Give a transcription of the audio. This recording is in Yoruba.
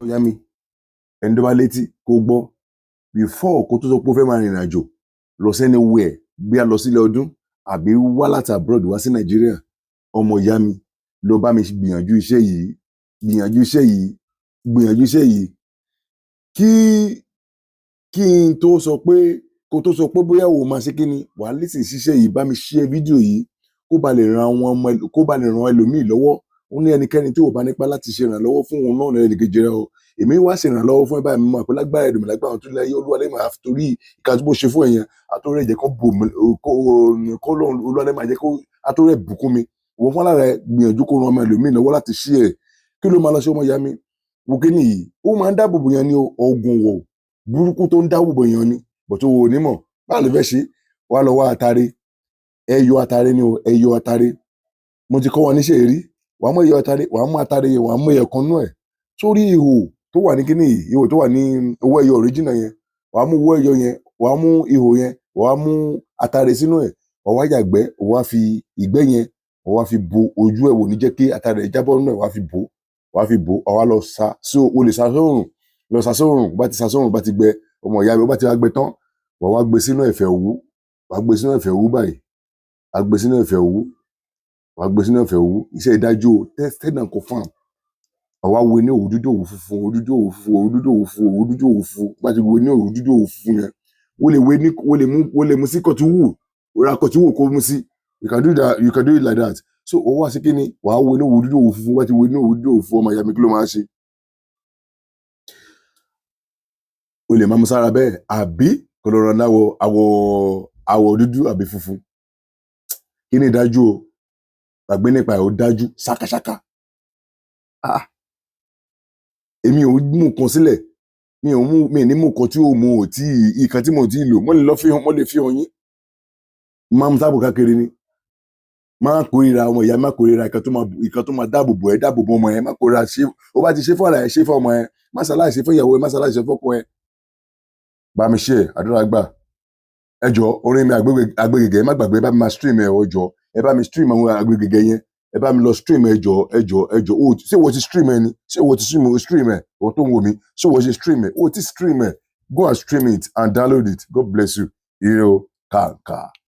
Ìyá mi, ẹni tó bá létí kó gbọ́. Before kó tó sọ pé ó fẹ́ máa rìnrìn àjò lọ sí anywhere, bí a lọ sílé ọdún àbí wá láti abroad wá sí Nàìjíríà, ọmọ ìyá mi, lọ bá mi gbìyànjú iṣẹ́ yìí, gbìyànjú iṣẹ́ yìí, gbìyànjú iṣẹ́ yìí. Kí n tó sọ pé kó tó sọ pé bóyá o máa ṣe kí ni wàá listen síṣẹ́ yìí, bá mi share fídíò yìí kó ba lè ran àwọn ọmọ, kó ba lè ran ẹlòmíì lọ́wọ́. Ó ní ẹnikẹ́ni tí ò bá nípa láti ṣe ìrànlọ́wọ́ fún òun náà lẹ́nìkejì rẹ o. Èmi wá ṣe ìrànlọ́wọ́ fún ẹ báyìí, mo mọ̀ pé lágbára Èdùmàrè, lágbára àwọn tó láyé, Olúwa lè máa torí ìka tí mo ṣe fún ẹ yẹn, àtòrí ẹ̀jẹ̀ kan bò mí kó kó lóun, Olúwa lè máa jẹ́ kó àtòrí ẹ̀ bùkún mi. Òun fúnra rẹ̀ gbìyànjú kó ran ọmọ ẹlòmíì lọ́wọ́ láti ṣí ẹ̀. Kí ló máa lọ ṣe, ọmọ ìyá mi? Wo kíní yìí, ó máa ń dáàbò bò yẹn ní o. Oògùn wò burúkú tó ń dáàbò bò yẹn ni bọ̀tò wò ní mọ̀ báwo ló fẹ́ ṣe. Wàá lọ wá atare, ẹyọ atare ni o, ẹyọ atare. Mo ti kọ́ wọn níṣẹ́ rí. Wàá mú ẹyọ atare, wàá mú atare yẹn, wàá mú ẹyọ kan nú ẹ̀ sórí ihò tó wà ní kíní yìí, ihò tó wà ní owó ẹyọ original yẹn. Wàá mú owó ẹyọ yẹn, wàá mú ihò yẹn, wàá mú atare sínú ẹ̀, wàá wá yàgbẹ́, wàá fi ìgbẹ́ yẹn, wàá fi bo ojú ẹ̀ wò ní jẹ́ kí atare rẹ̀ jábọ́ nínú ẹ̀. Wàá fi bò, wàá fi bò, wàá lọ sa sí o lè sa sóòrùn, lọ sa sóòrùn. Bá ti sa sóòrùn, bá ti gbẹ, ọmọ ìyá mi, bá ti wá gbẹ tán, wàá wá gbé sínú ẹ̀fẹ̀ òwú. Wàá gbé sínú ẹ̀fẹ̀ òwú báyìí, wàá gbé sínú ẹ̀fẹ̀ òwú, wàá gbé sínú ẹ̀fẹ̀ òwú. Iṣẹ́ ìdájú o, tested and confirmed. Wàá wá wo ní òwú dúdú, òwú funfun, òwú dúdú, òwú funfun, òwú dúdú, òwú funfun, òwú dúdú, òwú funfun. Bá ti wo ní òwú dúdú, òwú funfun yẹn, wọ́n lè wé ní, wọ́n lè mú sí cotton wool, ra cotton wool kó mú sí. You can do that, you can do it like that. So ó wá sí kíni, wàá wo ní òwú dúdú, òwú funfun. Bá ti wo ní òwú dúdú, òwú funfun, ọmọ ìyá mi, kí ló máa ṣe? O lè máa mú sára bẹ́ẹ̀, àbí kó lọ rán láwọ̀ àwọ̀ dúdú àbí funfun. Kí ni ìdájú o? Gbàgbé nípa ẹ̀, ó dájú ṣákáṣáká. Ah, èmi ò mú nǹkan sílẹ̀, mi ò mú, mi ní mú nǹkan tí ò mú ò tí ìkan tí mo ti lò. Mo lè lọ fi hàn, mo lè fi hàn yín. Máa ń sábò káàkiri ni. Má kórìíra, ọmọ ìyá, má kórìíra ìkan tó máa dáàbò bò ẹ́, dáàbò bò ọmọ ẹ. Má kórìíra. Ṣe ó bá ti ṣe fún ara ẹ, ṣe fún ọmọ ẹ. Má ṣaláì ṣe fún ìyàwó ẹ, má ṣaláì ṣe fọ́kọ ẹ. Bá mi ṣe àdúrà gbà. Ẹ jọ, orin mi Àgbégẹ̀gẹ̀, má gbàgbé bá mi máa stream ẹ. Ọ jọ, ẹ bá mi stream àwọn Àgbégẹ̀gẹ̀ yẹn. Ẹ bá mi lọ stream. Ẹ jọ, ẹ jọ, ẹ jọ. O ṣé wo ti stream ẹ ni? Ṣé wo ti stream ẹ? O tó ń wò mí, ṣé wo ti stream ẹ? O ti stream ẹ? Go and stream it and download it. God bless you. Ire o, kàǹkà.